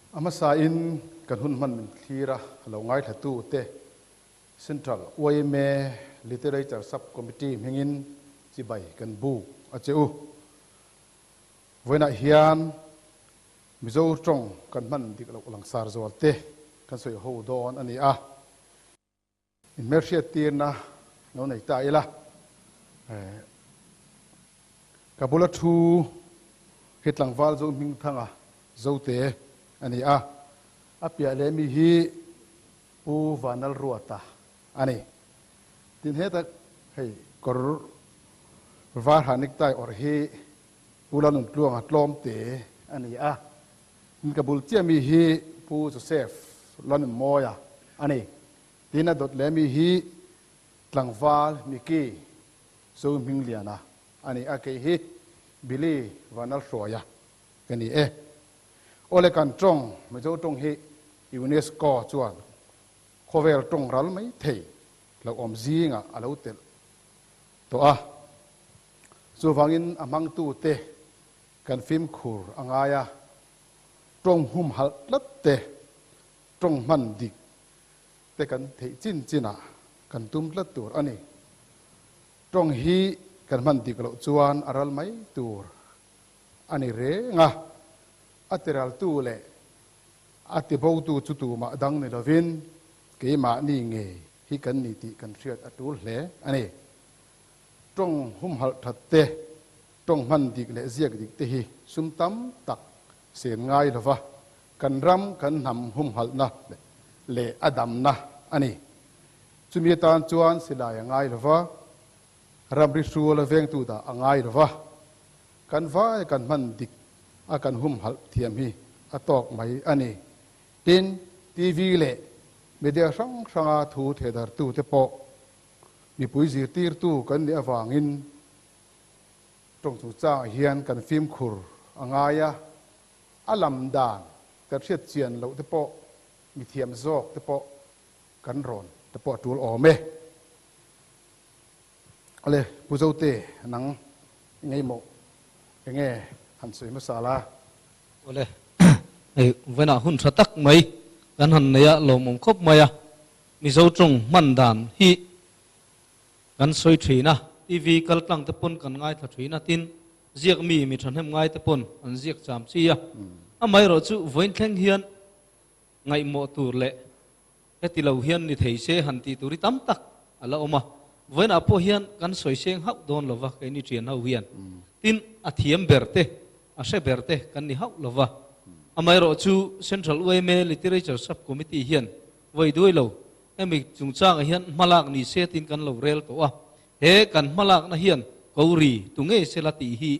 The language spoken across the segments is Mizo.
A hmasain kan hun hman min thlir a lo ngaithla te Central YMA Literature Sub Committee hmingin chibai kan bu a che u. Vawiinah hian Mizo tawng kan hman dik loh langsar zual te kan sawi ho dawn a ni a. Inhmelhriat tirna lo nei ta ila, ka bula thu hi tlangval zo hmingthanga Zote a ni a, a piah leh mi hi Pu Vanlalruata a ni. Tin heta hei kawr var ha necktie awrh hi Pu Lanuntluanga tlawmte a ni a, tin ka bul chiah mi hi Pu Joseph Lanunmawia a ni. Tin a dawt leh mi hi tlangval Mickey Zohmingliana a ni a, kei hi Billy Vanlalhruaia ka ni e. Awle kan tawng, Mizo tawng hi UNESCO chuan khawvel tawng ral mai thei lo awm zingah a lo telh tawh a. Chuvangin a hmangtute kan fimkhur a ngai a, tawng humhalh tlat te, tawng hman dik te kan theih chin chinah kan tum tlat tur a ni. Tawng hi kan hman dik loh chuan a ral mai tur a ni reng a, a tiraltu leh a tibotu chu tumah dang ni lovin keimahni ngei hi kan ni tih kan hriat a tul hle a ni. Tawng humhalh that te, tawng hman dik leh ziak dik te hi sum tam tak sen ngai lova kan ram kan hnam humhalhna leh a damna a ni. Chumi atan chuan silai a ngai lova, ramri hrual a vengtu dah a ngai lova, kan vai kan hman dik a kan humhalh thiam hi a tawk mai a ni. Tin, TV leh media hrang hranga thu thehdartute pawh mipui zirtirtu kan nih avangin tawng chungchangah hian kan fimkhur a ngai a, a lam dan kan hriat chian loh te pawh mithiam zawk te pawh kan rawn te pawh a tul awm e. Ale Pu Zote nang i ngaihmawh enge han sawi hmasa la. Awle hei vawiinah hun tha tak mai kan han nei a lawmawm khawp mai a, Mizo tawng hman dan hi kan sawi thin a, TV kal tlang te pawn kan ngaithla thin a, tin ziak mi mi thahnem ngai te pawn an ziak cham chi a, amaherawh chu vawiin thleng hian ngaihmawh tur leh heti lo hian ni thei se han tih tur hi tam tak a la awm a, vawiinah pawh hian kan sawi seng hauh dawn lo va keini thian ho hian, tin a thiam ber te a hre ber te kan ni hauh lo va, amaherawh chu Central yma Literature Sub Committee hian vawi duai lo hemi chungchangah hian hmalak ni se tiin kan lo rel tawh a, he kan hmalakna hian ko ri tu ngei sela tih hi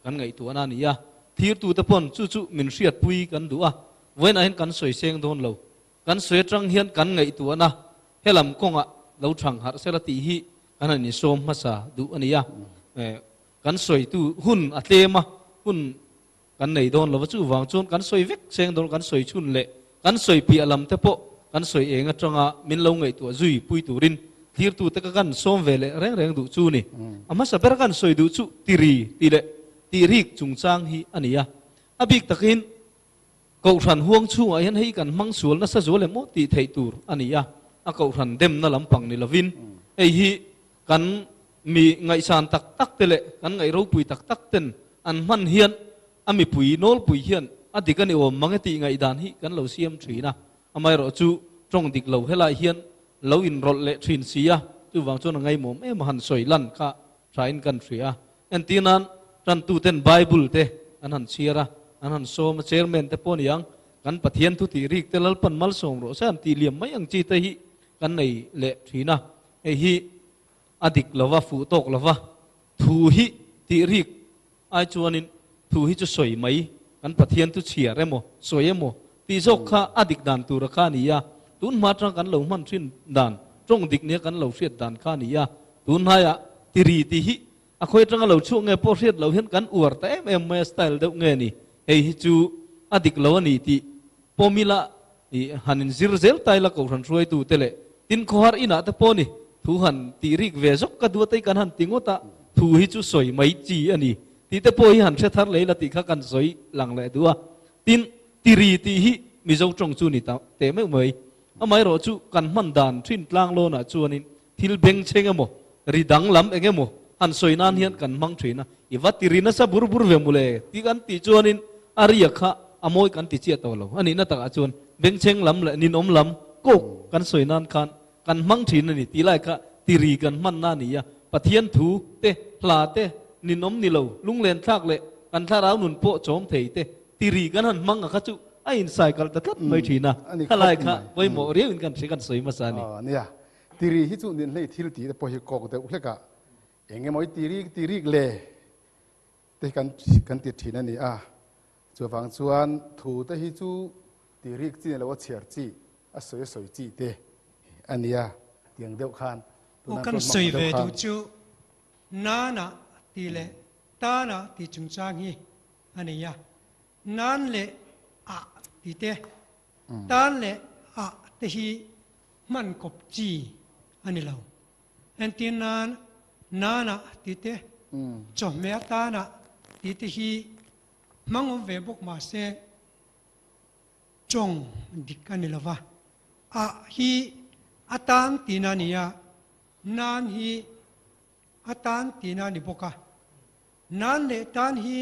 kan ngaihtuahna a ni a, thirtute pawn chu chu min hriatpui kan duh a, vawiinah hian kan sawi seng dawn lo, kan sawi atang hian kan ngaihtuahna helam kawngah lo thang harh sela tih hi kan han insawm hmasa duh a ni a, kan sawitu hun a tlem a, hun Kan nei dawn lo va, chuvang chuan kan sawi vek seng dawn, kan sawi chhun leh kan sawi piah lam te pawh kan sawi eng atanga min lo ngaihtuah zui pui turin thlirtute ka kan sawm ve leh reng reng duh chu ni. A hmasa ber kan sawi duh chu tiri tih leh tihrik chungchang hi a ni a. A bik takin Kohhran huang chhungah hian hei kan hmang sual nasa zual em aw tih theih tur a ni a, a Kohhran demna lampang ni lovin hei hi kan mi ngaihsan tak tak te leh kan ngaih ropui tak tak ten an hman hian a mipui nawlpui hian a dik a ni awm mang e tih ngaihdan hi kan lo siam thin a, amaherawh chu tawng dik lo helai hian lo inrawlh leh thin si a, chuvang chuan a ngaimawm em a han sawi lan kha thain kan hria. Entir nan tantuten Bible te an han chhiar a, an han sawm a, chairman te pawh niang kan Pathian thu tih rik te Lalpan malsawm rawh se an tih liam mai ang chi te hi kan nei leh thin a, hei hi a dik lova, fuh tawk lova, thu hi tih rik ai chuanin thu hi chu sawi mai, kan Pathian thu chhiar emaw, sawi emaw tih zawk kha a dik dan tura kha a ni a, tun hma atanga kan lo hman thin dan, tawng dik nia kan lo hriat dan kha a ni a, tun hnaiah tiri tih hi a khawi atanga lo chhuak nge pawh hriat loh hian kan uar ta em em mai a, style deuh nge ni, hei hi chu a dik lo a ni tih pawmila I han in zir zel ta ila Kohhran hruaitu te leh tin khawhar inah te pawh ni thu han tih rik ve zawk ka duat a i kan han ti ngawt a, thu hi chu sawi mai chi a ni tih te pawh hi han hre thar leh ila tih kha kan sawi lang leh duh a. Tin, tiri tih hi Mizo tawng chu ni ta teh meuh mai. Amaherawh chu kan hman dan thin tlang lawnah chuanin thil bengchheng emaw, ri danglam eng emaw han sawi nan hian kan hmang thin a, i va ti ri nasa bur bur ve mawle tih kan tih chuanin a ria kha a mawi kan ti chiah tawh lo. A nihna takah chuan bengchheng lam leh ninawm lam kawk kan sawi nan khan kan hmang thin a ni tih lai kha ti ri kan hmanna a ni a, Pathian thu te, hla te, ninawm ni lo, lunglen thlak leh kan thlarau nun pawh chawm thei te ti ri kan han hmang a kha chu a insaikal ta tlat mai thin a, khalai kha pawimawh riau in kan hria kan sawi hmasa a ni. Nia, ti ri hi chu ninhlei thil tih te pawh hi kawk deuh hlek a, eng emaw i ti rik ti rik le te hi kan kan ti thin a ni a, chuvang chuan thu te hi chu ti rik chi ni lo a chhiar chi a sawi a sawi chi te a nia tiang deuh khan Aw kan sawi ve duh chu Nana tih leh Tana tih chungchang hi a nei a, Nan leh A tih te, Tan leh A te hi hman kawp chi a ni lo. Entir nan Nana tih te, Chawhmeh atana tih te hi hmang awm ve bawk mah se, Tawng dik a ni lo va, a hi a tan tihna a ni a, nan hi a tan tihna a ni bawk a. Nan leh tan hi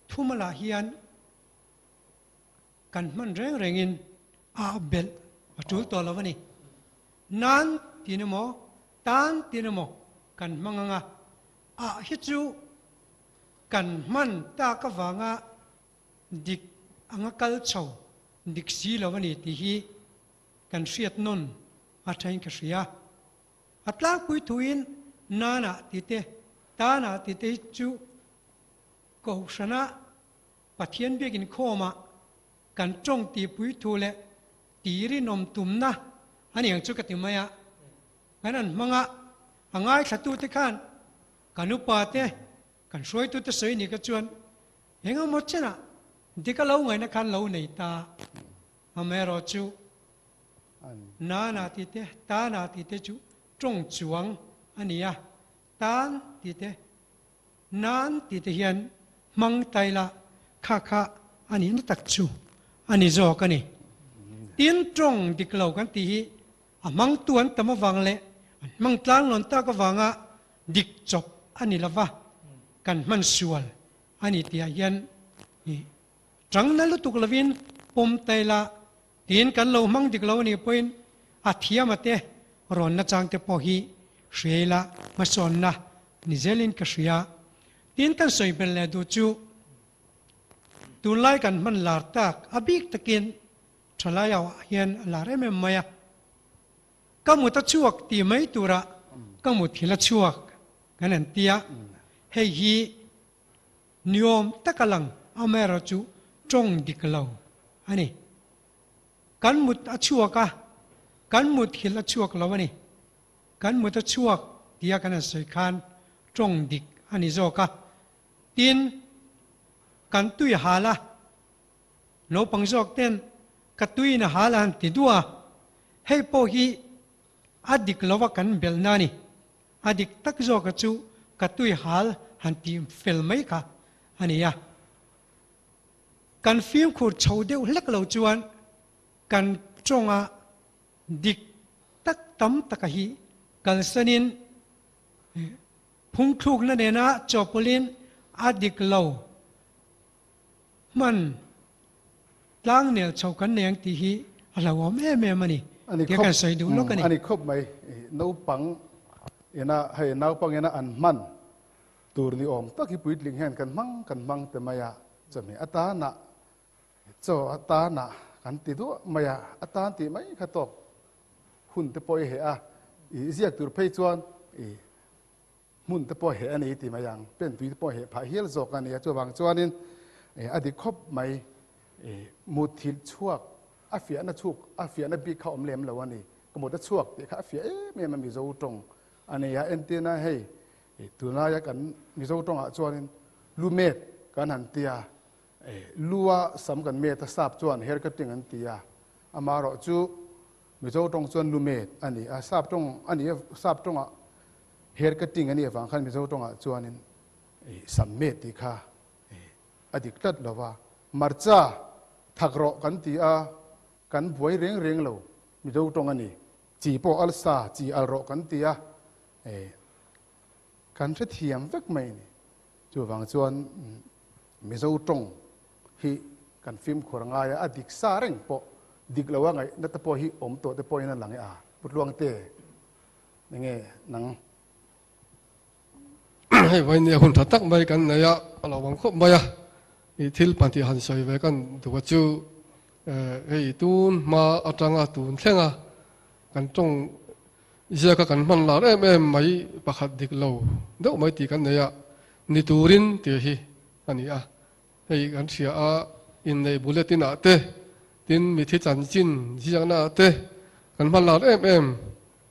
thumalah hian kan hman reng rengin a belh a tul tawh lo a ni. Nan tihna maw, tan tihna maw kan hmang ang a, a hi chu kan hman tak avanga Dik anga kal chho dik si lo a ni tih hi kan hriat nawn a thain ka hria. A tlangpui thuin Nanah tih te, Tanah tih te hi chu Kohhrana Pathian biakin khawmah kan tawng tihpui thu leh tih rinawm tumna a ni ang chu ka ti mai a. Kan han hmang a, a ngaithlatute khan kan upa te, kan hruaitute sawi ni kha chuan Engemaw chenah dik a lo ngaihna khan lo nei ta. Amaherawh chu Nana tih te, Tana tih te chu tawng chuang a ni a, Tan tih te, Nan tih te hian hmang tai la kha kha a nihna tak chu a ni zawk a ni. Tin, tawng dik lo kan tih hi a hmangtu an tam avang leh an hmang tlanglawn tak avanga dik chawp a ni lova, kan hman sual a ni tihah hian i tangna lutuk lovin pawm tai la tiin kan lo hmang dik lo a nih pawhin a thiama te rawnna chang te pawh hi hria ila hmasawnna ni zelin ka hria. Tin kan sawi belh leh duh chu tunlai kan hman lar tak a bik takin thalai ah hian a lar em em mai a. Ka mut a chhuak tih mai turah ka mut hil a chhuak kan han ti a, hei hi niawm taka lang amaherawh chu tawng dik lo a ni. Kan mut a chhuak a, kan mut hil a chhuak lo a ni. Kan mut a chhuak tia kan han sawi khan tawng dik a ni zawk a. Tin, kan tui hal a, naupang zawk ten ka tuiin a hal a han ti duah a, hei pawh hi a dik lova kan belhna a ni. A dik tak zawka chu ka tui hal han tih fel mai kha a ni a. Kan fimkhur chho deuh hlek lo chuan kan tawnga dik tak tam taka hi kalsanin phungthlukna nena chawpawlhin a dik lo hman tlangnel chho kan nei ang tih hi a hlauhawm em em a ni tih kan sawi duh lawk a ni. A ni khawp mai. Naupang ina hei naupang ina an hman tur ni awm tak hi puitling hian kan hmang kan hmang te mai a, chawhmeh atana chaw atana kan ti duah mai a, atan tih mai kha tawk hun te pawh i heh a, i ziak tur phei chuan i Hmun te pawh heh a ni ti mai ang, pen tui te pawh heh phah hial zawk a ni a, chuvang chuanin a dik khawp mai. Mutthilh chhuak a fiahna chhuk a fiahna bik kha awm lem lo a ni, ka mut a chhuak tih kha a fiah em em a Mizo tawng a ni a, entirna hei tunlaia kan Mizo tawngah chuanin lu met kan han ti a, lua sam kan met a sap chuan hair cutting an ti a, amaherawhchu Mizo tawng chuan lu met a ni a, sap tawng a ni a, sap tawngah Hair cutting a nih avang khan Mizo tawngah chuanin sam met tih kha a dik tlat lo va, hmarcha Thak rawh kan ti a, kan buai reng reng lo, Mizo tawng a ni. Chi pawh al sa, chi al rawh kan ti a, kan hrethiam vek mai a ni. Chuvang chuan Mizo tawng hi kan fimkhur ngai a, a dik sa reng pawh dik lo a ngaihna te pawh hi awm tawh te pawhin a lang e a, Pu Tluangte, enge nang? Hei vawinia hun tha tak mai kan nei a, a lo awm khawp mai a, i thil pahnih han sawi ve kan duh a chu hei tun hma atanga tun thleng a kan tawng ziaka kan hman lar em em mai pakhat dik lo deuh mai tih kan nei a, ni turin tih hi a ni a, hei kan hria a inneih bulletin ah te tin mithi chanchin ziakna ah te kan hman lar em em.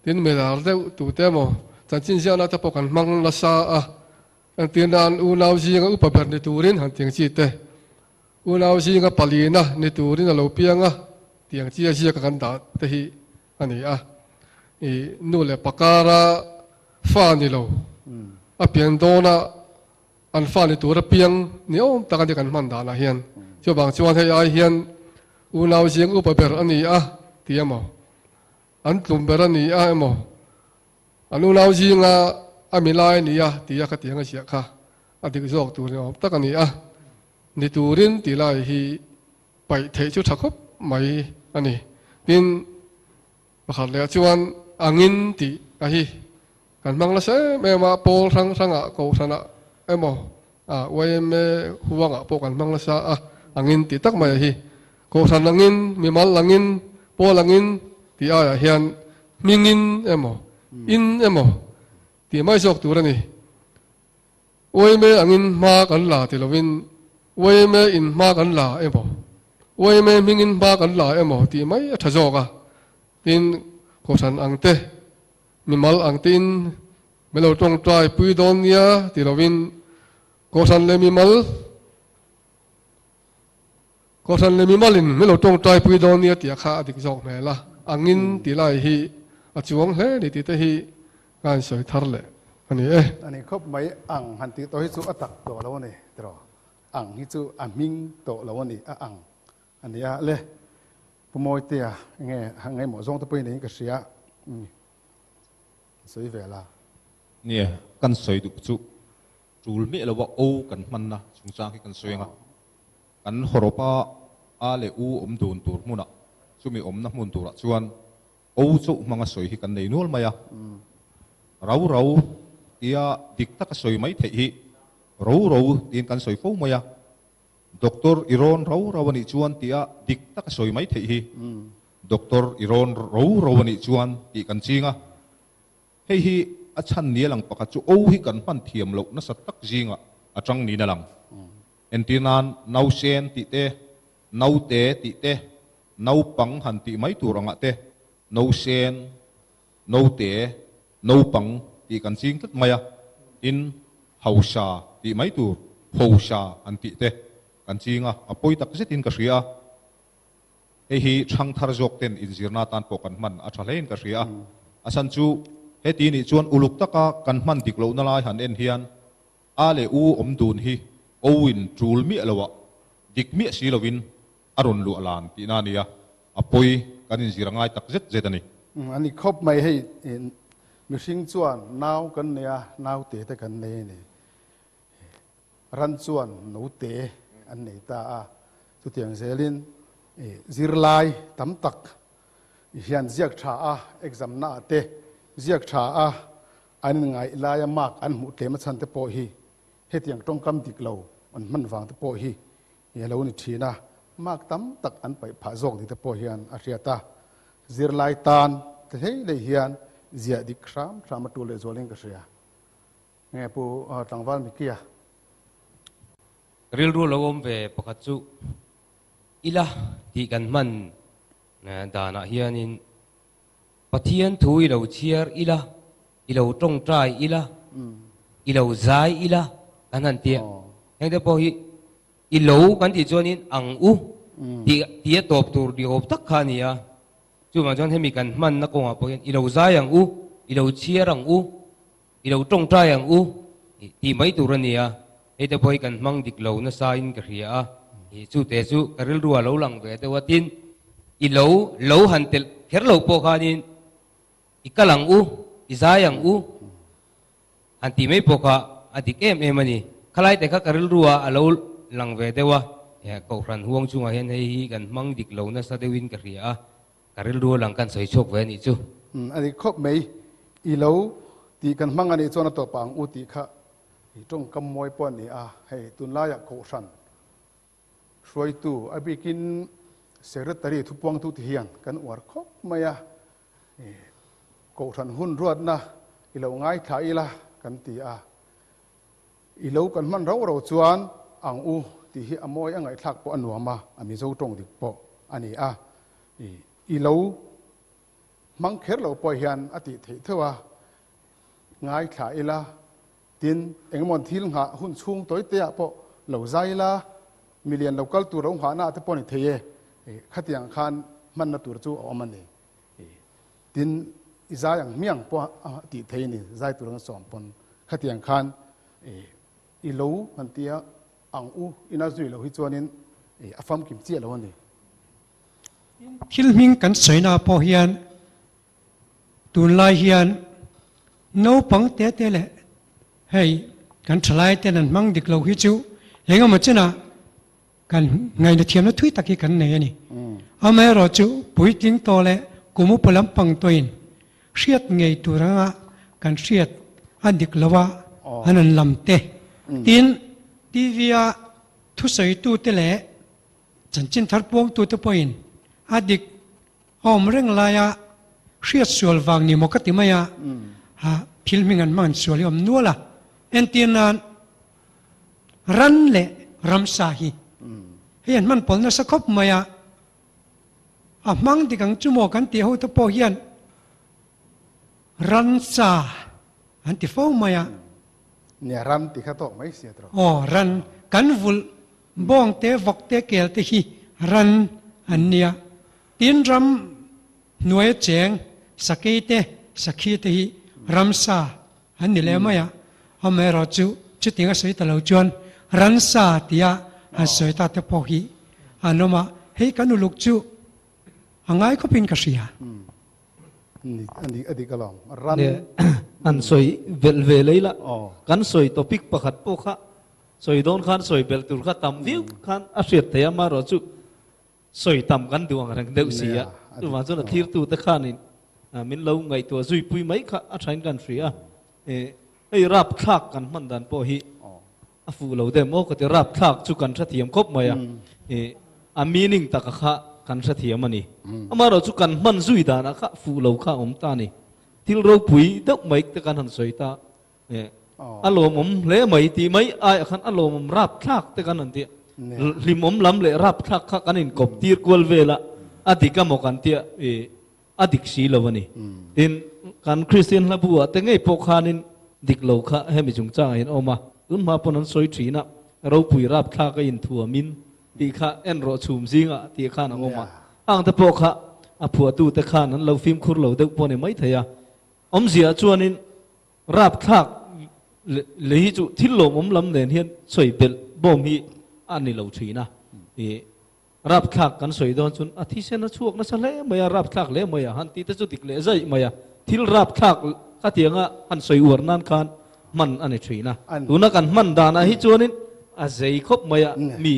Tin, milar deuh tute emaw chanchin ziahna te pawh kan hmang nasa a, entir nan unau zinga upa ber ni turin han tiang chi te, unau zinga palina ni turin a lo piang a tiang chi a ziaka kan dah te hi a ni a. I nu leh pa kara fa ni lo, a pian dawna an fa ni tura piang ni awm tak a ni kan hman danah hian. Chuvang chuan hei ai hian unau zing upa ber a ni a ti emaw, An tlum ber a ni a emaw, an unau zinga a mi lai a ni a tia ka tiang a ziah kha a dik zawk tur ni awm tak a ni a, ni turin tih lai hi paih theih chu tha khawp mai a ni. Tin, pakhat leh ah chuan angin tih a hi kan hmang nasa em em a, pawl hrang hrangah kohhranah emaw yma huangah pawh kan hmang nasa a, angin tih tak mai a hi. Kohhran angin, mimal angin, pawl angin tih aiah hian hmingin emaw, in emaw tih mai zawk tur a ni. Yma angin hma kan la ti lovin yma in hma kan la emaw, yma hmingin hma kan la emaw tih mai a tha zawk a. Tin, kohhran ang te, mimal ang tein min lo tawngtai pui dawn nia ti lovin kohhran leh mimal, Kohhran leh mimalin min lo tawngtai pui dawn nia tih a kha a dik zawk hmel a, angin tih lai hi a chuang hle ni tih te hi ka han sawi thar leh a ni e. A ni khawp mai, ang han tih tawh hi chu a tak tawh lo a ni tiraw, ang hi chu a hming tawh lo a ni, a ang a ni a le. Pu Mawitea enge ngaihmawh zawng te pawhin niin ka hria, sawi ve la. Nia, kan sawi duh chu Tul miah lova O kan hmanna chungchang hi kan sawi ang a, kan hawrawpa A leh U awm dun tur hmunah, chumi awmna hmun turah chuan O chauh hmanga sawi hi kan nei nual mai a. Rau rau tia dik taka sawi mai theih hi ro ro tiin kan sawi fo mai a. Doctor i rawn rau rau a nih chuan tia dik taka sawi mai theih hi Doctor i rawn ro ro a nih chuan tih kan ching a. Hei hi a chhan ni a lang pakhat chu O hi kan hman thiam loh nasa tak zingah a tang niin a lang. Entir nan nausen tih te, naute tih te, naupang han tih mai tur angah te, nausen, naute, naupang tih kan ching tlat mai a, tin hausa tih mai tur hosa han tih te kan ching a, a pawi tak zetin ka hria a. Hei hi thangthar zawk ten inzirna atan pawh kan hman a tha hlein ka hria a. A chhan chu heti nih chuan uluk taka kan hman dik lohna lai han en hian A leh U awm dun hi O in tul miah loah dik miah si lovin a rawn luah lan tihna a ni a, a pawi kan inzir a ngai tak zet zet a ni. A ni khawp mai hei mihring chuan nau kan nei a, naute te kan nei a ni. Ran chuan note an nei ta a, chutiang zelin zirlai tam tak hian ziak tha a, exam na ah te ziak tha a an inngaih laia mark an hmuh tlem a chhan te pawh hi hetiang tawngkam dik lo an hman vang te pawh hi a lo ni thin a, mark tam tak an paih phah zawk ni te pawh hian a hriat a, zirlai tan te hlei hlei hian ziah dik hram hram a tul leh zualin ka hria. Nge Pu Tlangval Mikia? Rilru lo awm ve pakhat chu ila tih kan hman danah hianin Pathian thu i lo chhiar ila, i lo tawngtai ila, i lo zai ila kan han ti a. Hengte pawh hi i lo kan tih chuanin ang u tih tia tawp tur ni awm tak kha a ni a. Chuvang chuan hemi kan hmanna kawngah pawh hian i lo zai ang u, i lo chhiar ang u, I lo tawngtai ang u tih mai tur a ni a, hei te pawh hi kan hmang dik lo nasa in ka hria a. Hi chu te chu ka rilru a lo lang ve deuh a, tin i lo lo han telh kher lo pawh khanin i kal ang u, i zai ang u han tih mai pawh kha a dik em em a ni. Khalai te kha ka rilru a a lo lang ve deuh a, Kohhran huang chungah hian hei hi kan hmang dik lo nasa deuhin ka hria a, Ka rilru a lang kan sawi chhuak ve a nih chu. A dik khawp mai. I lo tih kan hmang a nih chuan a tawp ang u tih kha i tawngkam mawi pawh a ni a. Hei tunlaiah Kohhran hruaitu a bikin Secretary thupuangtu ti hian kan uar khawp mai a. Kohhran hun ruatna i lo ngaithla ila kan ti a. I lo kan hman rauh rauh chuan ang u tih hi a mawi a ngaihthlak pawh a nuam a, a Mizo tawng dik pawh a ni a. I lo hmang kher lo pawh hian a tih theih theuh a, ngaithla ila, tin engemaw thil nghah hun chhung tawi te ah pawh lo zai ila, milian lo kal tur lo nghahna ah te pawh a ni thei e, khatiang khan hmanna tur chu a awm a ni. Tin, i zai ang hmiang pawh a tih thei a ni, zai tur an sawm pawn khatiang khan i lo han tia ang u ina zui lo hi chuanin a famkim chiah lo a ni. Thil hming kan sawina pawh hian tunlai hian naupang te te leh hei kan thalai ten an hmang dik lo hi chu engemaw chinah Kan ngaihna thiamna thui tak hi kan nei a ni. Amaherawhchu puitling tawh leh kum upa lampang tawhin hriat ngei tur anga kan hriat a dik lo a, an rawn lam te. Tin, TV a thusawitute leh chanchin thar puangtute pawhin a dik a awm reng laia hriat sual vang ni maw ka ti mai a, thil hming an hmang sual hi a awm nual a. Entir nan. Ran leh ramsa hi hei an hman pawl nasa khawp mai a, a hmang dik ang chu maw kan tih ho te pawh hian ransa an ti fo mai a. Nia ran ti kha tawk mai sia tawh. Aw ran, kan vulh bawng te vawk te kel te hi ran an nia, tin ram hnuaia cheng sakei te sakhi te hi ramsa An ni leh mai a, amaherawh chu chuting a sawi ta lo chuan ransa tia han sawi ta te pawh hi an awm a, hei kan uluk chu a ngai khawpin ka hria. A dik alawm, ran. An sawi belh ve lei la, kan sawi topic pakhat pawh kha sawi dawn khan sawi belh tur kha tam viau khan a hriat thei a, amaherawh chu Sawi tam kan duh ang reng deuh si a, chuvang chuan a thirtute khanin min lo ngaihtuah zui pui mai kha a thain kan hria a. Hei rapthlak kan hman dan pawh hi a fuh lo deuh maw ka ti, rapthlak chu kan hrethiam khawp mai a, a meaning taka kha kan hrethiam a ni. Amaherawhchu chu kan hman zui danah kha fuh lo kha a awm ta a ni. Thil ropui deuh mai te kan han sawi ta. A lawmawm hle mai tih mai aiah khan a lawmawm rapthlak te kan han ti a, hlimawm lam leh rapthlak kha kan inkawp tir kual vel a, a dik a maw kan tia i a dik si lo a ni. Tin, kan Kristian hla bu ah te ngei pawh khanin dik lo kha hemi chungchangah hian a awm a, tun hma pawn an sawi thin a, ropui rapthlak a inthuamin tih kha en rawh chhum zingah tih khan a awm a, ang te pawh kha a phuahtu te khan an lo fimkhur lo deuh pawh a ni maithei a, awmzia chuanin Rapthlak lei hi chu thil lawmawm lam nen hian sawi belh bawm hi a ni lo thin a. I rapthlak kan sawi dawn chuan a thisen a chhuak nasa hle mai a, rapthlak hle mai a, han tih te chu dik leh zaih mai a. Thil rapthlak khatianga han sawi uar nan khan hman a ni thin a. Tuna kan hman danah hi chuanin a zei khawp mai a, mi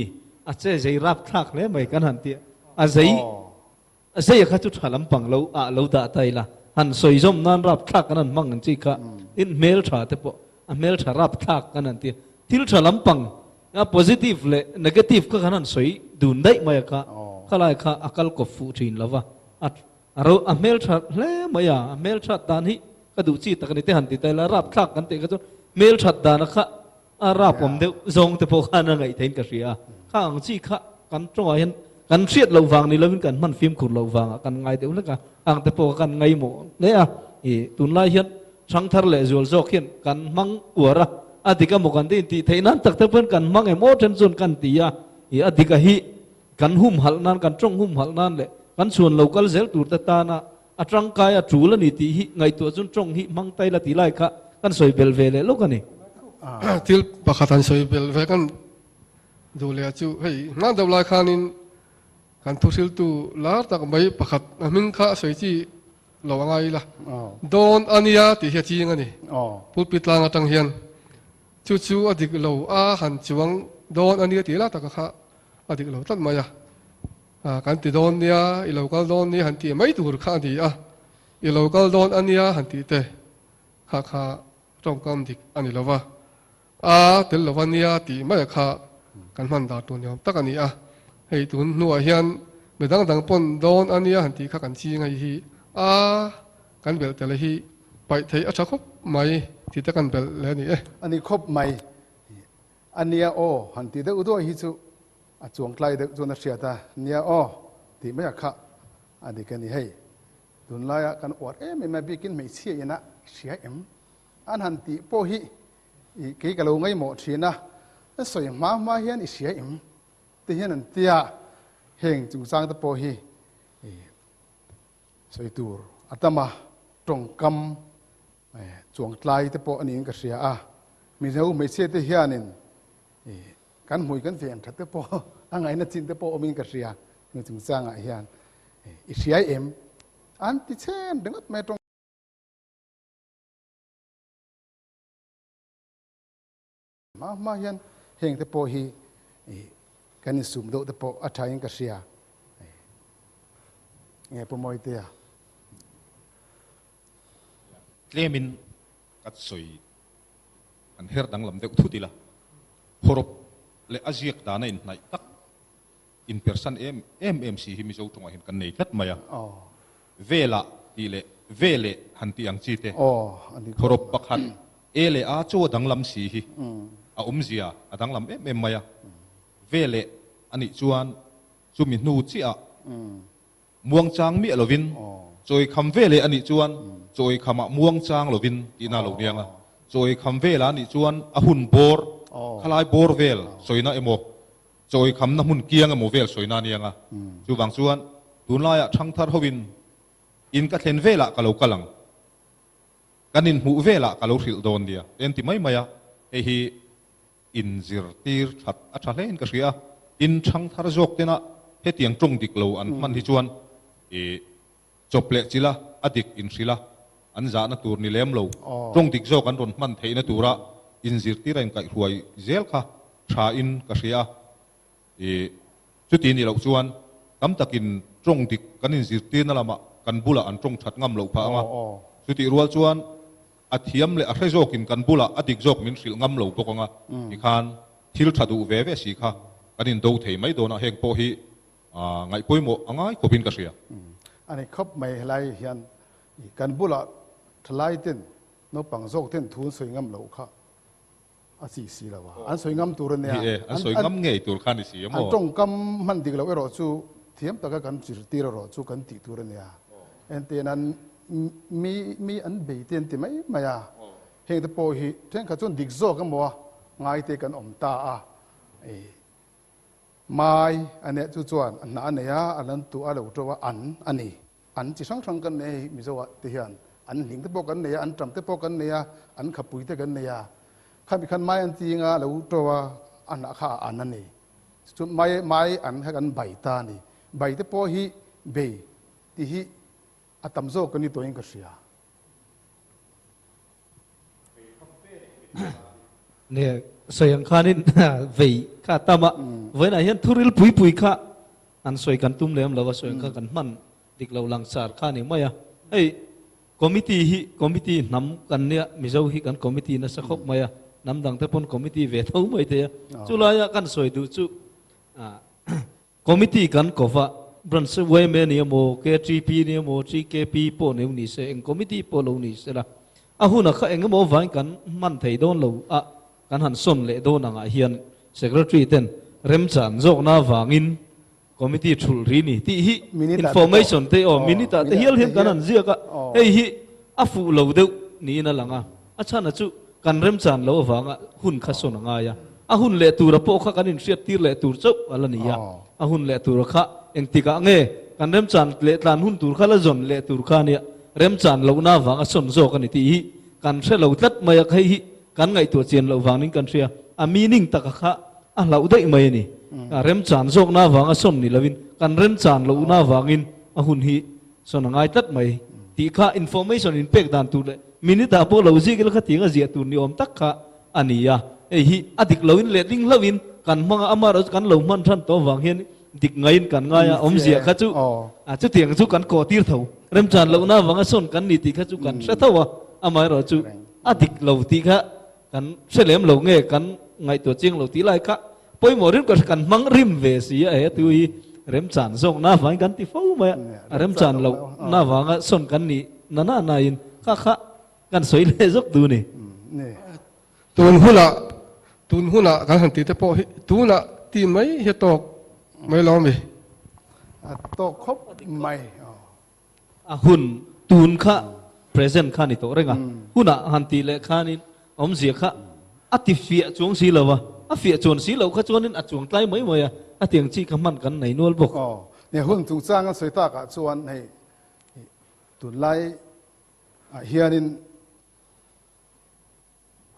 a che zei rapthlak hle mai kan han ti a, a zei A zeia kha chu tha lampang lo ah lo dah ta ila, han sawi zawm nan rapthlak kan han hmang ang chi kha, tin hmel tha te pawh a hmel tha rapthlak kan han ti a, thil tha lampang a positive leh negative kha kan han sawi dun daih mai a kha, khalai kha a kal kawp fuh thin lo va, a ro a hmel tha hle mai a, a hmel that dan hi ka duh chi tak a ni te han ti ta ila, rapthlak kan tih kha chuan hmel that dan a kha A rapawm deuh zawng te pawh khan a ngaih theiin ka hria a, kha ang chi kha kan tawngah hian kan hriat loh vang ni lovin kan hman fimkhur loh vangah kan ngai deuh hlek a, ang te pawh kha kan ngaihmawh hle a, i tunlai hian ṭhangthar leh zual zawk hian kan hmang uar a, a dik a maw kan ti intih theih nan tak te pawhin kan hmang em aw ṭhen chuan kan ti a, i a dik a hi kan humhalh nan kan ṭawng humhalh nan leh kan chhuan lo kal zel tur te tana a tangkai a tul a ni tih hi ngaihtuah chuan tawng hi hmang tai la tih lai kha kan sawi belh ve leh lawk a ni. Thil pakhat han sawi belh ve kan Duh leh chu hei hman deuh lai khanin kan thuhriltu lar tak mai pakhat a hming kha a sawi chi lo a ngai ila. Dawn a nia tih hi a ching a ni. Pulpit tlang atang hian chu chu a dik lo a han chuang dawn a nia tih la taka kha a dik lo tlat mai a. Kan ti dawn nia, i lo kal dawn nia han tih mai tur kha a ni a. I lo kal dawn a nia han tih te kha kha tawngkam dik a ni lo va. A tel lova nia tih mai kha kan hman dan tur ni awm tak a ni a. Hei tun hnuah hian mi dang dang pawn dawn a nia han tih kha kan ching hei hi a kan belh tel hi paih theih a tha khawp mai tih te kan belh leh a ni e. A ni khawp mai. A nia aw han tih deuh duai hi chu a chuang tlai deuh chuan a hriat a, nia aw tih mai a kha a dik a ni hei. Tunlaia kan uar em em a bikin hmeichhia ina hria em? An han tih pawh hi i kei ka lo ngaihmawh thin a, an sawi hma hma hian i hria em te hian an tia, heng chungchang te pawh hi i sawi tur a tam a, tawngkam chuangtlai te pawh a niin ka hria a, Mizo hmeichhia te hianin i kan hmui kan ven that te pawh a ngaihna chin te pawh awmin ka hria, heng chungchangah hian i hria em an ti chhen ringawt mai tawng. Hma hma hian heng te pawh hi kan insum deuh te pawh a tha in ka hria. Nge Pu Mawitea? Tlemin ka sawi an her danglam deuh thut ila, hawrawp leh a ziak dana inhnaih tak inpersan em em em si hi Mizo tawngah hian kan nei tlat mai a. Velah tih leh ve leh han tih ang chi te, hawrawp pakhat e leh a chu a danglam si hi a awmzia a danglam em em mai a. Ve leh a nih chuan chumi hnu chiah muangchang miah lovin chawi kham ve leh a nih chuan chawi khamah muangchang lovin tihna a lo niang a. Chawi kham velah a nih chuan a hun bawr, khalai bawr vel sawina emaw Chawi khamna hmun kiang emaw vel sawina a niang a, chuvang chuan tunlaiah thangthar hoin in ka thlen velah ka lo kal ang, kan inhmuh velah ka lo hrilh dawn nia te an ti mai mai a, hei hi inzirtir that a tha hlein ka hria a, tin thangthar zawk tena hetiang tawng dik lo an hman hi chuan ih chawp leh chila a dik inhrilh a, an zahna tur ni lem lo, tawng dik zawk an rawn hman theihna tura inzirtir a inkaihhruai zel kha tha in ka hria a. Ih, chuti nih loh chuan tam takin tawng dik kan inzirtirna lamah kan bulah an tawng that ngam loh phah ang a, chutih rual chuan a thiam leh a hre zawkin kan bulah a dik zawk min hrilh ngam lo bawk ang a, tikhan thil tha duh ve ve si kha kan indo thei mai dawn a, heng pawh hi Ngaih pawimawh a ngai khawpin ka hria. A ni khawp mai helai hian kan bulah thalai ten naupang zawk ten thu an sawi ngam loh kha a chi si lo a, an sawi ngam tur a nia. Ni e, an sawi ngam ngei tur kha ni si a maw? An tawngkam hman dik loh erawh chu thiam taka kan zirtir erawh chu kan tih tur a nia. Entirnan an mi mi an bei te an ti mai mai a, heng te pawh hi thenkhat chuan dik zawk emaw a ngai te kan awm ta a. Mai a nih chu chuan a hnah a nei a, a lan tu a lo to a, an a ni. An chi hrang hrang kan nei a hei Mizo ah te hian an hling te pawh kan nei a, an tam te pawh kan nei a, an khapui te kan nei a. Khami khan mai an ching a, a lo to a, a hnah kha a an a ni. Chu mai mai an kha kan bai ta a ni. Bai te pawh hi bei tih hi a tam zawk ka ni tawhin ka hria. Ne sawi ang khanin vei kha tam a vawiinah hian thuril pui pui kha an sawi kan tum lem lo a sawi ang kha kan hman dik lo langsar kha a ni mai a hei committee hi committee hnam kan nia Mizo hi kan committee nasa khawp mai a hnam dang te pawn committee ve tho mai thei a chulaia kan sawi duh chu Committee kan ko va, Branch yma ni emaw, KTP ni emaw, TKP pawh neu ni se, eng committee pawh lo ni se la, a huna kha eng emaw vain kan hman thei dawn lo a, kan han sawn leh dawn angah hian Secretary ten remchan zawkna avangin committee thulh ri ni tih hi information te aw minute ah te hial hian kan han ziak a, hei hi a fuh lo deuh niin a lang a, a chhan a chu kan remchan lo avanga hun kha sawn a ngai a. A hun leh tura pawh kha kan inhriat tir leh tur chauh a la ni a, a hun leh tura kha engtikah nge kan remchan leh tlan hun tur kha la zawn leh tur kha nia remchan lohna avang a sawn zawk a ni tih hi kan hre lo tlat mai a, hei hi kan ngaihtuah chian loh vangin kan hria, a meaning taka kha. a hlauh daih mai a ni. Remchan zawkna avanga sawn ni lovin kan remchan lohna avangin a hun hi sawn a ngai tlat mai tih kha information in pek dan tur leh minute ah pawh lo zik ila kha tiang a ziah tur ni awm tak kha a ni a. Hei hi a dik loin letling hlauhin kan hmang a, amaherawhchu kan lo hman than tawh avang hian dik ngaiin kan ngai a, awmzia kha chu chutiang chu kan kawh tir tho. Remchan lohna avanga sawn kan ni tih kha chu kan hre tho a, amaherawhchu a dik lo tih kha kan hre lem lo nge kan ngaihtuah chiang lo tih lai kha pawimawh rim ka kan hmang rim ve si a, he tu hi remchan zawkna avangin kan ti fo mai a, a remchan lohna avanga sawn kan nih na na nain kha kha kan sawi leh zawk duh a ni. Tun hunah, tun hunah kan han tih te pawh hi tunah ti mai hi a tawk mai lo ami? A tawk khawp mai. A hun tun kha present kha ni tawh reng a, hunah han tih leh khanin awmzia kha a ti fiah chuang si lo a, a fiah chuan si loh kha chuanin a chuang tlai mai mai a, a tiang chi kha hman kan nei nual bawk. Aw, he hun chungchang an sawi takah chuan hei tunlai ah hianin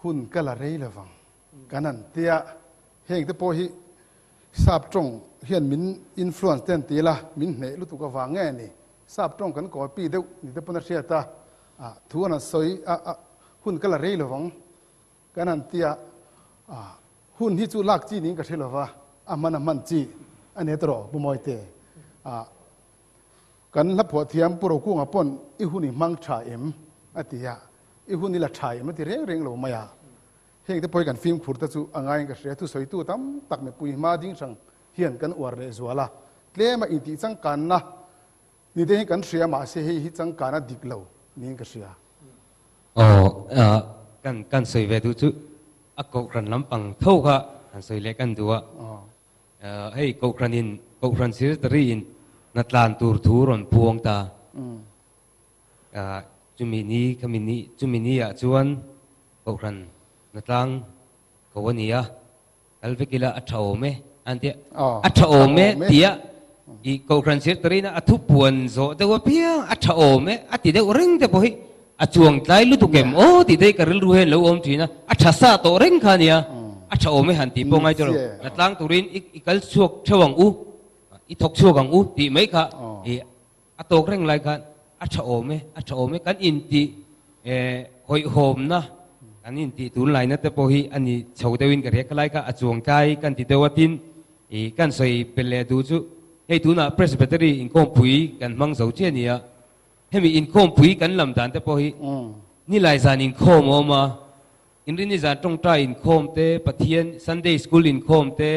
Hun ka la rei lovang kan han tia, heng te pawh hi sap tawng hian min influence te an ti la, min hneh lutuk avang nge ni, sap tawng kan copy deuh ni te pawn a hriat a, ah thu an han sawi a, a hun ka la rei lovang kan han tia, ah hun hi chu lak chi niin ka hre lova, a hman a hman chi a ni tawh Pu Mawite, ah Kan hla phuah thiam Pu Rokunga pawn i hun i hmang tha em? a ti a, i hun i la tha em? a ti reng reng lo mai a. Heng te pawh hi kan fimkhur te chu a ngaiin ka hria, thusawitu tam tak mipui hma ding hrang hian kan uar leh zual a, tlema intih changkanna ni te hi kan hria mahse hei hi changkanna dik lo niin ka hria. Aw, kan kan sawi ve duh chu a kohhran lampang tho kha han sawi leh kan duh a. Hei Kohhranin Kohhran Secretary in hnatlan tur thu rawn puang ta. Chumi ni khami ni chumi ni ah chuan Kohhran hnatlang ko a ni a, kal vek ila a tha awm e an tia. A tha awm e tia i Kohhran Secretary in a thu puan zawh deuh apiang a tha awm e a ti deuh reng te pawh hi A chuang tlai lutuk em aw tih te hi ka rilru hian lo awm thin a, a tha sa tawh reng kha ania, a tha awm e han tih pawh ngai chu lo, la tlang turin i kal chhuak theuh ang u, i thawk chhuak ang u tih mai kha i a tawk reng lai khan a tha awm e, a tha awm e kan intih hawihhawmna kan intih tunlaina te pawh hi a ni chho deuhin ka hria, khalai kha a chuang tlai kan ti deuh a tin i kan sawi belh leh duh chu hei tunah Presbytery inkhawmpui kan hmang zo chiah a ni a. Hemi inkhawmpui kan lam dan te pawh hi Nilai zan inkhawm a awm a, Inrini zan tawngtai inkhawm te, Pathian Sunday School inkhawm te,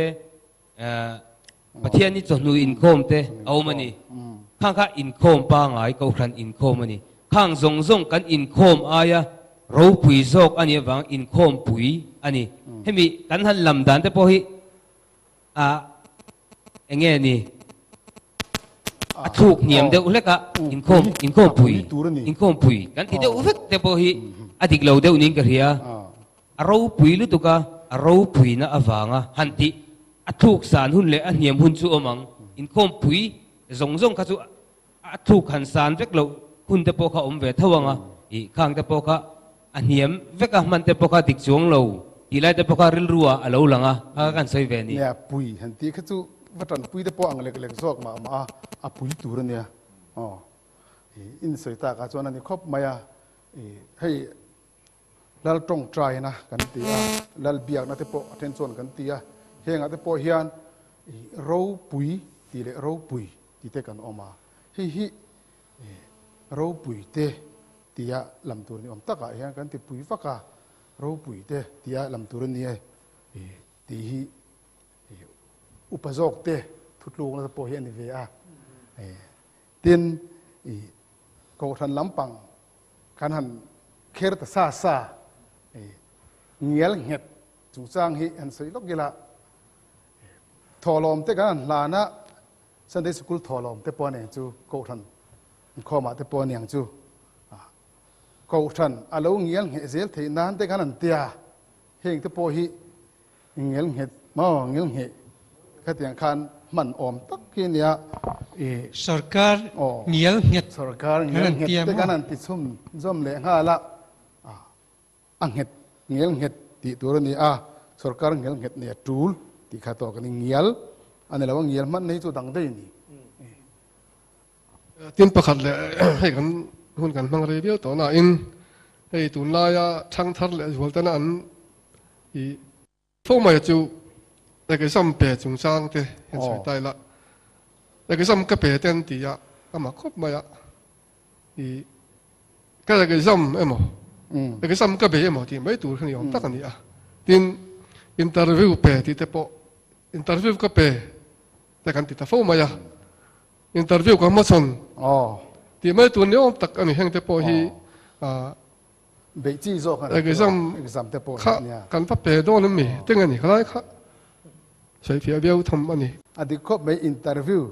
Pathianni chawhnu inkhawm te a awm a ni. Khang kha inkhawm pangai Kohhran inkhawm a ni. Khang zawng zawng kan inkhawm aia ropui zawk a nih avang inkhawmpui a ni. Hemi kan han lam dan te pawh hi a enge ni? A thluk hniam deuh hlek a, inkhawm inkhawmpui inkhawmpui kan ti deuh vek te pawh hi a dik lo deuh niin ka hria. A ropui lutuk a, a ropuina avanga han tih a thluk san hun leh a hniam hun chu awm ang. Inkhawmpui zawng zawng kha chu a thluk han san vek loh hun te pawh kha awm ve tho ang a, ih khang te pawh kha a hniam vek a, hman te pawh kha dik chuang lo tih lai te pawh kha rilru ah a lo lang a, kha kha kan sawi ve a ni. Nia, pui han tih kha chu va tanpui te pawh ang lek lek zawk mah mah a, a pui tur a nia. Aw, ih in sawi tak ah chuan a ni khawp mai a, ih hei Lal tawngtaina kan ti a, Lal biakna te pawh a then chuan kan ti a, hengah te pawh hian ih ropui tih leh ropui tih te kan awm a, hei hi ropui te tia lam tur ni awm takah hian kan ti pui vak a, ropui te tia lam tur a ni e tih hi upa zawk te thutlukna te pawh hi a ni ve a. Tin, Kohhran lampang kan han kher ta sa sa ngial nghet chungchang hi han sawi lawk ila, thawhlawm te kan han hlan a, Sunday Sikul thawhlawm te pawh a niang chu, Kohhran inkhawmah te pawh a niang chu, Kohhran a lo ngial ngheh zel theih nan te khan an tia, heng te pawh hi ngial nghet maw, ngial ngheh khatiang khan hman awm tak hi a nia. Sorkar ngial nghet Sorkar ngial nghet te khan an ti chhum zawm leh nghal a. A nghet, ngial nghet tih tur a ni a, sorkar ngial nghet nia tul. tih kha tawk a ni. Ngial a ni lo a, ngial hmanna hi chu dang daih a ni. Tin pakhat leh hei kan hun kan hmang rei viau tawh nain hei tunlaia thangthar leh zualtena an i Fo mai chu exam pe chungchang te hian sawi ta ila, exam ka pe te an ti a, a mak khawp mai a, i ka exam emaw, exam ka bei emaw tih mai tur kha ni awm tak a ni a, tin interview pe tih te pawh interview ka pe te kan ti ta fo mai a, interview ka hmachhawn tih mai tur ni awm tak a ni, heng te pawh hi Beih chi zawk a ni Exam exam te pawh kha nia. kan va pe dawn em mi? Teng a ni khalai kha sawi fiah viau tham a ni. A dik khawp mai interview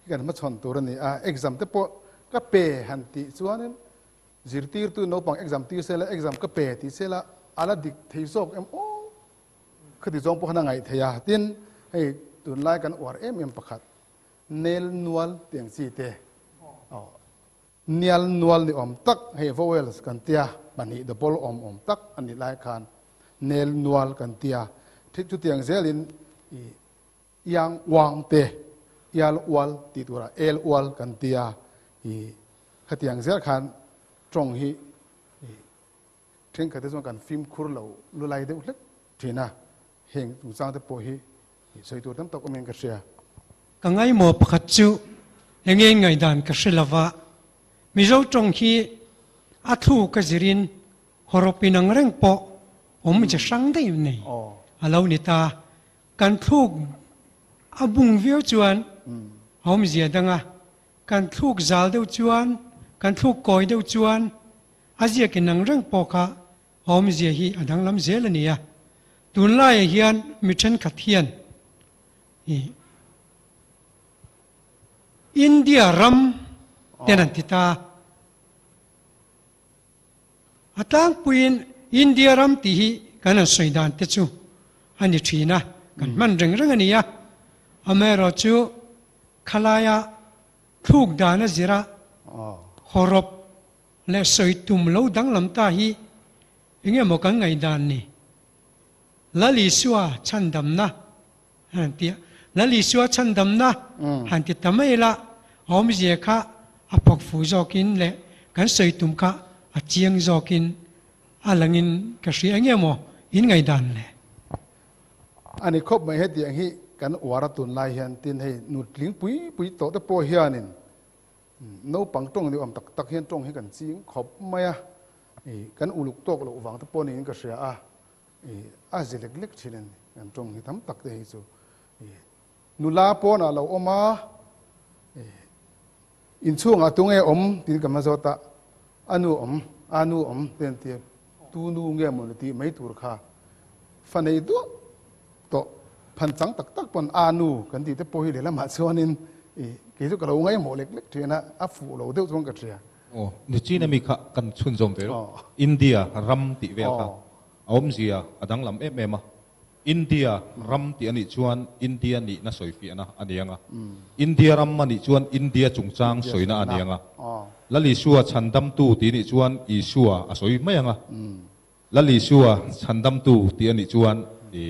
hi kan hmachhawn tur a ni a, exam te pawh ka pe han tih chuanin zirtirtu naupang exam tir sela exam ka pe tih sela a la dik thei zawk em aw khati zawng pawh khan a ngaih theih a, tin hei tunlai kan uar em em pakhat nel nual tiang chi te aw Nial nual ni awm tak, hei vowels kan tia, pahnih double awm awm tak a nih lai khan nel nual kan tia. Thik chutiang zelin i iang uang te, ial ual tih turah el ual kan tia. I khatiang zel khan tawng hi i thenkhat te chuan kan fimkhur lo lulai deuh hlek thin a, heng chungchang te pawh hi Sawi tur tam tak awmin ka hria. Ka ngaimawh pakhat chu enge ngaihdan ka hre lova, Mizo tawng hi a thluk a zirin hawrawp inang reng pawh awm chi hrang daih nei a lo ni ta. Kan thluk a bung viau chuan a awmzia dang a, kan thluk zal deuh chuan, kan thluk kawi deuh chuan a ziak inang reng pawh kha A awmzia hi a danglam zel a ni a, tunlaiah hian mi thenkhat hian India ram ten an ti ta. A tlangpuiin India ram tih hi kan han sawi dan te chu a ni thin a, kan hman reng reng a ni a. Amaherawhchu khalaia thluk dan a zira hawrawp Leh sawi tum lo danglam ta hi eng emaw kan ngaihdan ni? Lal Isua chhandamna han ti a, Lal Isua chhandamna han ti ta mai la, a awmzia kha a phawk fuh zawkin leh kan sawi tum kha a chiang zawkin a langin ka hria eng emaw in ngaihdan le? A ni khawp mai hetiang hi kan uar a tunlai hian tin hei nutling pui pui tawh te pawh hianin Naupang tawng ni awm tak tak hian tawng hi kan ching khawp mai a, kan uluk tawk loh vang te pawh niin ka hria a, a zi lek lek thin a ni kan tawng hi tam tak te hi chu. Nula pawnah lo awm a, inchhungah tunge awm tiin ka hma zawt a, a nu awm, a nu awm te an ti a, tu nu nge maw ni tih mai tur kha fa nei duah tawh phan chang tak tak pawn a nu kan tih te pawh hi lehlamah chuanin i kei chu ka lo ngaihmawh lek lek thin a, a fuh lo deuh chuan ka hria. Aw, Nichina mi kha kan chhunzawm ve rawh. India ram tih vel kha a awmzia a danglam em em a. India ram tih a nih chuan India nihna sawifiahna a ni ang a. India ram a nih chuan India chungchang sawina a ni ang a. Lal Isua chhandamtu tih a nih chuan Isua a sawi mai ang a. Lal Isua chhandamtu tih a nih chuan i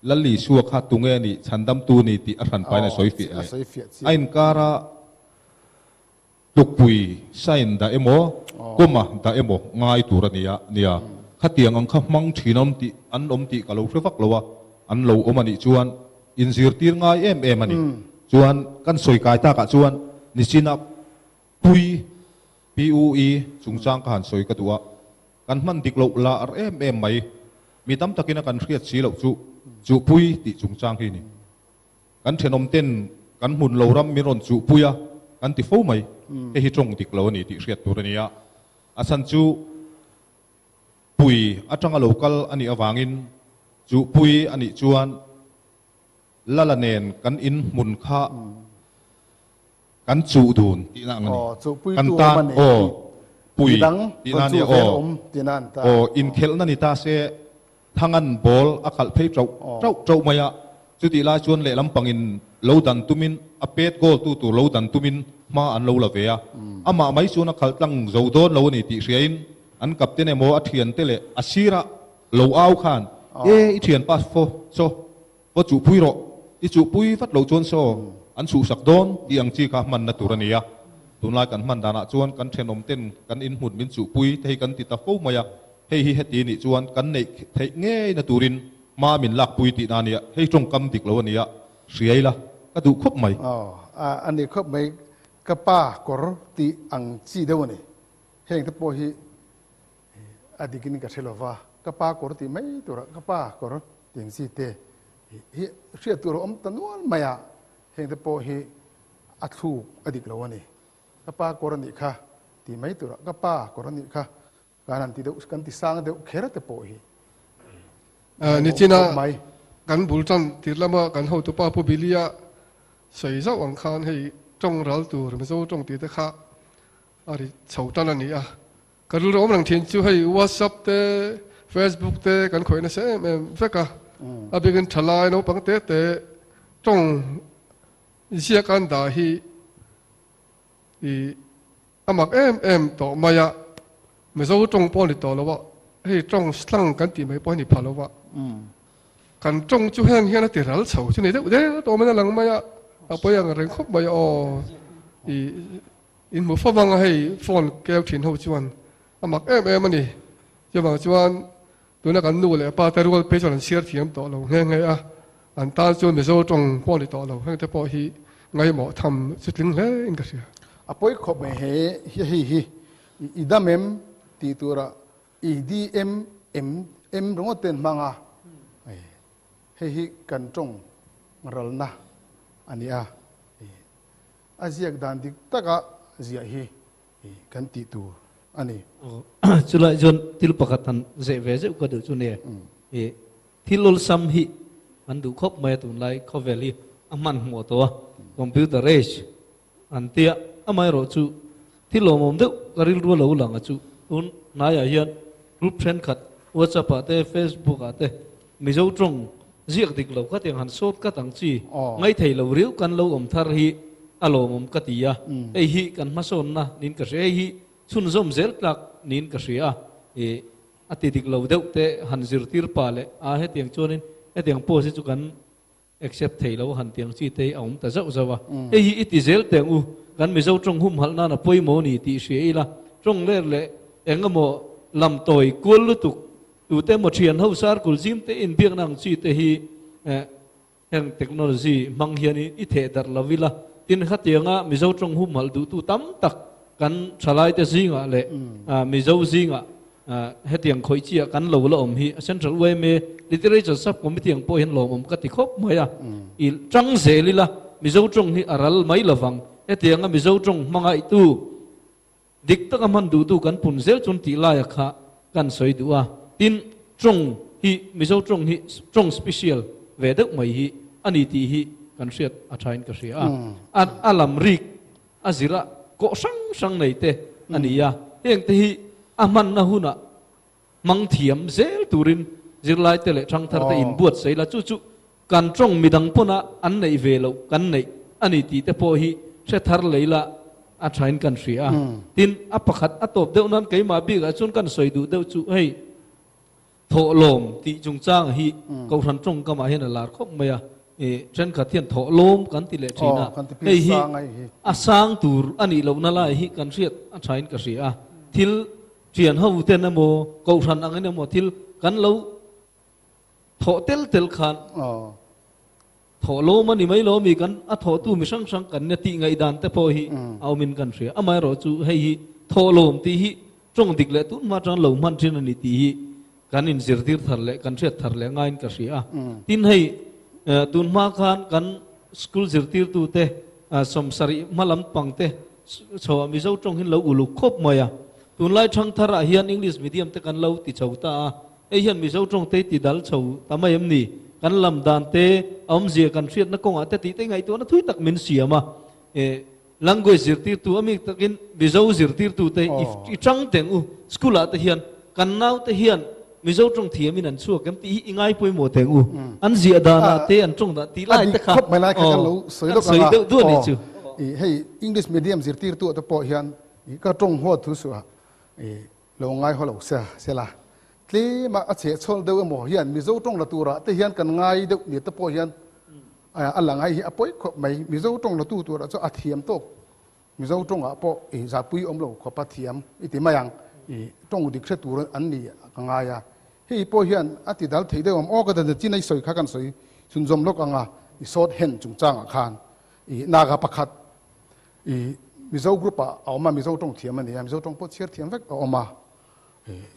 Lal Isua kha tunge a nih chhandamtu ni tih a hran pain a sawi fiah leh. A inkara tlukpui sign dah emaw comma dah emaw ngai tur a nia nia. Khatiang ang kha hmang thin awm tih an awm tih ka lo hre vak lo a, an lo awm a nih chuan inzirtir ngai em em a ni. Chuan kan sawi kai takah chuan nichina pui PUE chungchang ka han sawi ka duh a, kan hman dik loh la ar em em mai. Mi tam takin a kan hriat si loh chu chuhpui tih chungchang hi ni. Kan thenawm ten kan hmun lo ram min rawn chuhpui a, kan ti fo mai. Hei hi tawng dik lo a ni tih hriat tur a ni a. A chhan chu pui atanga lo kal a nih avangin chuhpui a nih chuan Lala nen kan in hmun kha kan chuh dun tihna ang a ni. Kan tan aw pui tihna a nia aw aw inkhelhna ni ta se Thangan ball a khalh phei ṭauh ṭauh ṭauh mai a, chutih lai chuan lehlam pangin lo dan tumin a pet goal tu tur lo dan tumin hma an lo la ve a, amah mai chuan a khalh tlang zo dawn lo a ni tih hriain an captain emaw a thiante leh a sirah lo au khan e i thianpa fo chaw. Va chuhpui rawh, i chuhpui vat loh chuan saw an chhuhsak dawn tih ang chi kha hmanna tur a ni a. Tunlai kan hman danah chuan kan thenawm ten kan inhmun min chuhpui te hi kan ti ta fo mai a, hei hi heti nih chuan kan neih theih ngeina turin hma min lakpui tihna a nia, hei tawngkam dik lo a nia, hria ila ka duh khawp mai. Aw, a ni khawp mai, ka pa kawr tih ang chi deuh a ni, heng te pawh hi A dikin ka hre lova, ka pa kawr tih mai turah ka pa kawr tih ang chi te hi hriat tur a awm ta nual mai a, heng te pawh hi a thluk a dik lo a ni. Ka pa kawr a nih kha tih mai turah ka pa kawr a nih kha kan han ti deuh kan ti sang deuh kher te pawh hi Nichina kan bul tan tir lama kan hotupa Pu Billy-a sawi zauh ang khan hei tawng ral tur Mizo tawng tih te kha a ri chho tan a ni a. Ka rilru awm reng thin chu hei WhatsApp te Facebook te kan khawih nasa em em vek a, a bikin thalai naupang te te tawng ziak an dah hi i a mak em em tawh mai a, Mizo tawng pawh a ni tawh lo a, hei tawng slang kan tih mai pawh a ni pha lo a, kan tawng chu heng hian a ti ral chho chu ni deuh deuh tawh mai a lang mai a, a pawi ang reng khawp mai a aw i. In hmu fo vang a hei phone keu thin ho chuan a mak em em a ni. Chuvang chuan tuna kan nu leh pa te rual phei chuan an chhiar thiam tawh lo nghe nghe a, an tan chuan Mizo tawng pawh a ni tawh lo. Heng te pawh hi ngaihmawh tham chu tling hle in ka hria. A pawi khawp mai he hei hi i dam em tih turah i DM em em ringawt ten hmang a, hei hi kan tawng ralna a ni a. A ziak dan dik taka ziah hi kan tih tur a ni. Chulai chuan thil pakhat han zeh ve zeuh ka duh chu nia. Thil awlsam hi an duh khawp mai a tunlai khawvel hi a hmanhmawh tawh a, computer age an tia. Amaherawh chu thil lawmawm deuh ka rilru a lo lang a chu tun hnaiah hian group thenkhat WhatsApp ah te Facebook ah te Mizo tawng ziak dik lo ka tiang han sawt kat ang chi ngaithei lo riau kan lo awm thar hi a lawmawm ka ti a, hei hi kan hmasawnna niin ka hria, hei hi chhunzawm zel tlak niin ka hria a, ih a ti dik lo deuh te han zirtir pah leh a hetiang chuanin hetiang post hi chu kan accept thei lo han tiang chi te hi a awm ta zauh zauh a, hei hi i ti zel teng u, kan Mizo tawng humhalh nan a pawimawh ni tih hria ila, tawng ler leh eng emaw lam tawi kual lutuk tute emaw thian ho sar kul zim te inbiakna ang chi te hi heng technology hmang hian i theh darh lo ila, tin khatianga Mizo tawng humhalh duhtu tam tak kan thalai te zingah leh Mizo zingah Hetiang khawih chiah kan lo la awm hi Central yma Literature Sub Committee ang pawh hian lawmawm ka ti khawp mai a. I tang zel ila Mizo tawng hi a ral mai lovang. Hetianga Mizo tawng hmangaihtu dik taka hman duhtu kan pun zel chuan tih laia kha kan sawi duh a. Tin, tawng hi Mizo tawng hi tawng special ve deuh mai hi a ni tih hi kan hriat a thain ka hria a. A lam rik a zir a, kawh hrang hrang nei te a ni a, heng te hi a hmanna hunah hmang thiam zel turin zirlai te leh thangthar te inbuatsaih la, chu chu kan tawng midang pawna an neih ve loh kan neih a ni tih te pawh hi hre thar lei la a thain kan hria a. Tin, a pakhat a tawp deuh nan keimah bikah chuan kan sawi duh deuh chu hei, Thawhlawm tih chungchang hi Kohhran tawngkamah hian a lar khawp mai a, thenkhat hian thawhlawm kan ti leh thin a, hei hi a sang tur a nih lohna lai hi kan hriat a thain ka hria a, thil thian ho ten emaw Kohhran angin emaw thil kan lo thawh tel tel khan thawhlawm a ni mai lo ami kan a thawhtu mi hrang hrang kan nia tih ngaihdan te pawh hi a awmin kan hria. Amaherawhchu hei hi thawhlawm tih hi tawng dik leh tun hma atang lo hman thin a ni tih hi kan inzirtir thar leh kan hriat thar leh ngaiin ka hria a. Tin hei tun hma khan kan school zirtirtute sawmsarih hma lam pang te chhoah Mizo tawng hi an lo uluk khawp mai a. Tunlai thangtharah hian English medium te kan lo ti chho ta a. Hei hian Mizo tawng te ti dal chho ta mai em ni? Kan lam dan te, a awmzia kan hriatna kawngah te tih te ngaihtuahna thui tak min siam a. Language zirtirtu a mi takin Mizo zirtirtu te i tang teng u. School ah te hian kan nau te hian Mizo tawng thiamin an chhuak em tih hi i ngai pawimawh teng u. An ziah danah te an tawng dan tih lai te kha kan sawi deuh duah nih chu. Hei English medium zirtirtu ah te pawh hian ka tawng huat thu suh a lo ngai haw lo se la. Tlema a chhehchhawl deuh emaw hian Mizo tawng la turah te hian kan ngai deuh ni te pawh hian a lang a, hei hi a pawi khawp mai. Mizo tawng la tu turah chuan a thiam tawk. Mizo tawngah pawh i zahpui awm lo khawp a thiam i ti mai ang. I tawng dik hre tur an ni ka ngai a. Hei pawh hian a ti dal thei deuh ang. Aw ka dan chin a i sawi kha kan sawi chhunzawm lawk ang a, i short hand chungchangah khan i Naga pakhat i Mizo group ah a awm a, Mizo tawng thiam a ni a, Mizo tawng pawh chhiar thiam vek a awm a.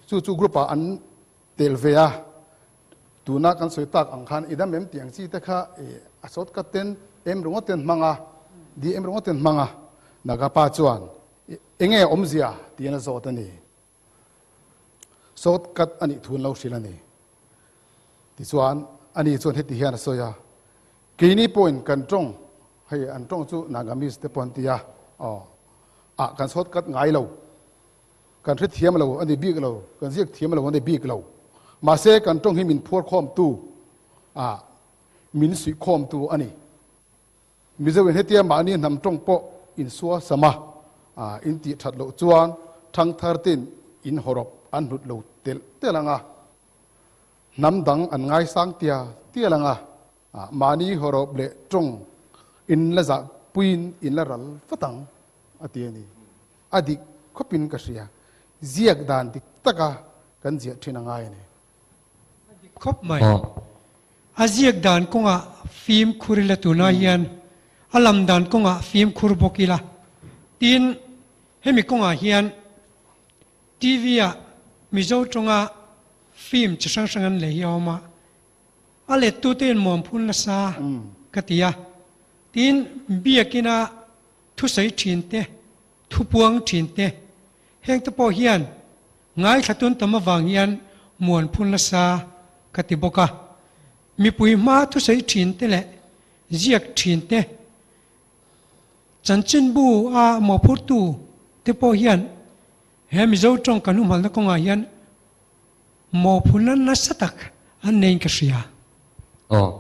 Chu chu group ah an tel ve a, tuna kan sawi tak ang khan i dam em tih ang chi te kha a shortcut ten em ringawt ten hmang a, di em ringawt ten hmang a, Naga pa chuan enge awmzia tiin a zawt a ni. Shortcut a nih thu an lo hrilh a ni. Tichuan ani chuan heti hian a sawi a, keini pawhin kan tawng, hei an tawng chu Nagamese te pawh an ti a, aw, ah kan shortcut ngai lo. Kan hrethiam lo a ni bik lo, kan ziak thiam lo a ni bik lo. Mahse kan tawng hi min phuarkhawmtu, ah, min suihkhawmtu a ni. Mizo in hetia mahni hnam tawng pawh insua sam a, ah, in tih that loh chuan thangthar ten in hawrawp an hlut lo telh telh ang a. Hnam dang an ngaisang tia tial ang a, ah, mahni hawrawp leh tawng in la zahpuiin in la ral vat ang a ti a ni. A dik khawpin ka hria. Ziak dan dik taka kan ziah thin a ngai a ni. A dik khawp mai. A ziak dan kawngah fimkhur ila tunah hian a lam dan kawngah fimkhur bawk ila. Tin, hemi kawngah hian TV ah Mizo tawnga film chi hrang hrang an lei hi a awm a. A lettute in muamphun nasa ka ti a. Tin, biakina Thusawi thin te, thupuang thin te, heng te pawh hian ngaithla tun tam avang hian muan phun nasa ka ti bawk a. Mipui hma thusawi thin te leh ziak thin te, chanchinbu a mawhphurtu te pawh hian he Mizo tawng kan humhalna kawngah hian mawhphurna nasa tak an neiin ka hria. Aw,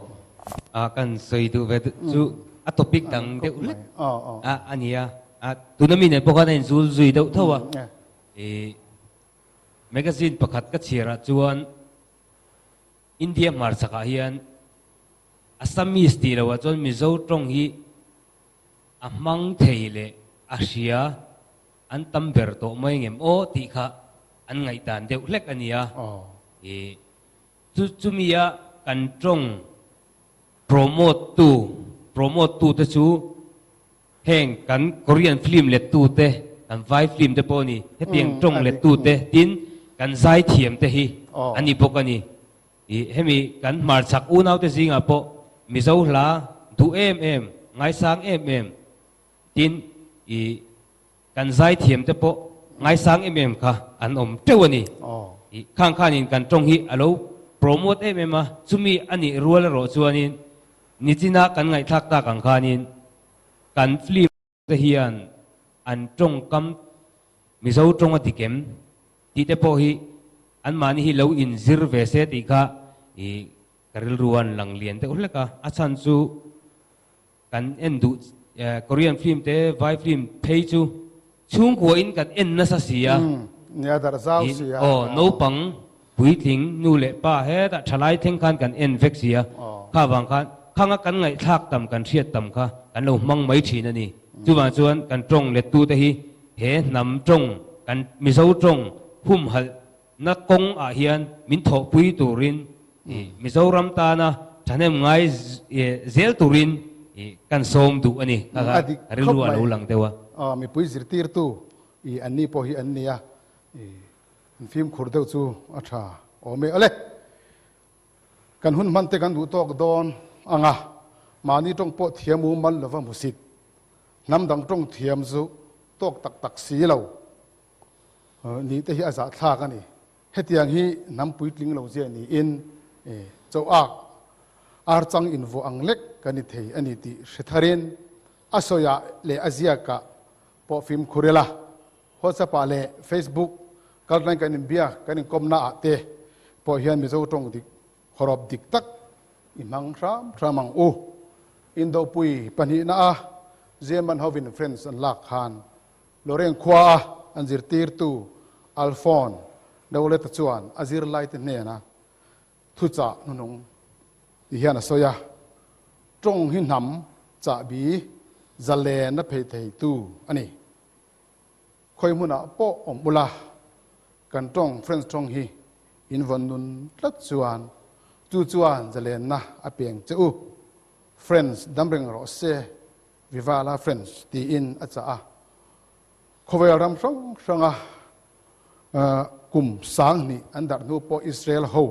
a kan sawi duh ve chu a topic dang deuh hlek a a ni a, a tuna mi nen pawh khan a inzul zui deuh tho a, ih magazine pakhat ka chhiar ah chuan India hmarchhak ah hian Assamese tih loh ah chuan Mizo tawng hi a hmang thei leh a hria an tam ber tawh mai ngem aw tih kha an ngaihdan deuh hlek a ni a, ih Chu chumia kan tawng promote tu, promote tu te chu heng kan Korean film let tu te, kan vai film te pawh a ni, hetiang tawng let tu te tin kan zaithiam te hi a ni bawk a ni. Ih hemi kan hmarchhak unau te zingah pawh Mizo hla duh em em, ngaisang em em tin ih Kan zaithiam te pawh ngaisang em em kha an awm teuh a ni. Ih khang khanin kan tawng hi a lo promote em em a, chumi a nih rual erawh chuanin nichina kan ngaihthlak tak ang khanin kan film te hian an tawngkam Mizo tawng a dik em tih te pawh hi anmahni hi lo inzir ve se tih kha ih ka rilru a an lang lian deuh hlek a, a chhan chu Kan en duh Korean film te vai film phei chu chhungkua in kan en nasa si a. Nia darh zau si a. Aw naupang puitling nu leh pa hetah thalai thleng khan kan en vek si a. Kha vang khan khanga kan ngaihthlak tam kan hriat tam kha kan lo hmang mai thin a ni. Chuvang chuan kan tawng lettu te hi he hnam tawng kan Mizo tawng humhalh Na kawng ah hian min thawhpui turin Mizoram tana thahnem ngai zel turin kan sawm duh a ni. Kha kha rilru a lo lang deuh a. A mipui zirtirtu an ni pawh hi an nia, an fimkhur deuh chu a tha awm e. Awle, kan hun hman te kan duh tawk dawn ang a, mahni tawng pawh thiam u mal lova hmusit, hnam dang tawng thiam chu tawk tak tak si lo. Nih te hi a zahthlak a ni. Hetiang hi hnam puitling lo zia niin chaw ak ar chang invuah ang lek kan ni thei a ni tih hre tharin a sawiah leh a ziakah pawh fimkhur ila. WhatsApp ah leh Facebook kaltlang kan inbiak kan inkawmna ah te pawh hian Mizo tawng dik hawrawp dik tak i hmang hram hram ang u. Indopui pahnihna a German hovin France an lak khan Loreng khua a an zirtirtu Alphon. Dawleta chuan a zirlaite hnena thuchah hnuhnung ti hian a sawi a, Tawng hi hnam chahbi zalen a phei theitu a ni. Khawi hmunah pawh awm ula, kan tawng French tawng hi in vawn nun tlat chuan chu chuan zalenna a peng che u. French dam reng rawh se, Viva la French tiin a chah a. Khawvel ram hrang hranga kum 2000 an darh hnu pawh Israel ho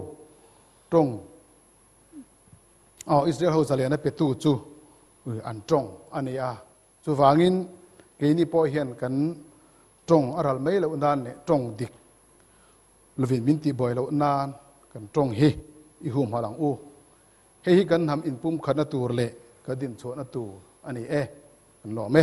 tawng Israel ho zalen a petu chu an tawng a ni a. Chuvangin keini pawh hian kan tawng a ral mai loh nan leh tawng dik lovin min tihbuai loh nan kan tawng hi i humhalh ang u. Hei hi kan hnam inpumkhatna tur leh ka dinchhuahna tur a ni e. Kan lawm e.